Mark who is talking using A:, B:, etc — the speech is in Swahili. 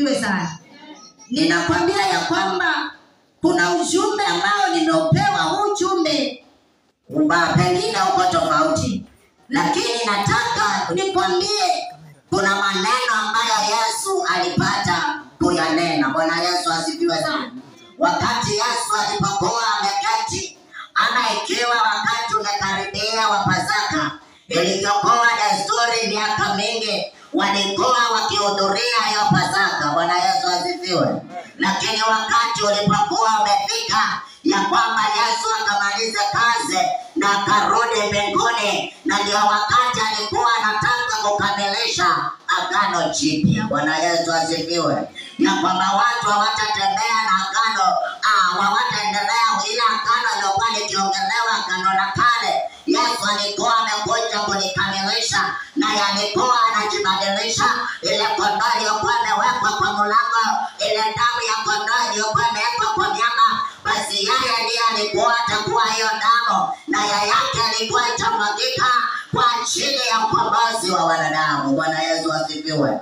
A: asifiwe sana. Ninakwambia ya kwamba kuna ujumbe ambao nimeupewa. Huu ujumbe pengine uko tofauti, lakini nataka nikwambie kuna maneno ambayo Yesu alipata kuyanena. Bwana Yesu asifiwe sana. Wakati Yesu alipokuwa ameketi ama ikiwa wakati umekaribia wa Pasaka, ilivyokuwa desturi miaka mingi walikuwa wakihudhuria hiyo Pasaka. Bwana Yesu asifiwe. Lakini wakati ulipokuwa umefika ya kwamba Yesu akamaliza kazi na akarudi mbinguni, na ndio wakati alikuwa anataka kukamilisha agano jipya. Bwana Yesu asifiwe. Ya kwamba watu hawatatembea na agano, hawataendelea ile agano iliyokuwa likiongelewa, agano la kale. Yesu alikuwa amekuja kulikamilisha, na alikuwa anajibadilisha. Ile kondoo iliyokuwa imewekwa kwa mlango, ile damu ya kondoo iliyokuwa imewekwa kwa miamba, basi yeye ndiye alikuwa atakuwa hiyo damu, na ya yake alikuwa itamwagika kwa ajili ya ukombozi wa wanadamu. Bwana Yesu asifiwe.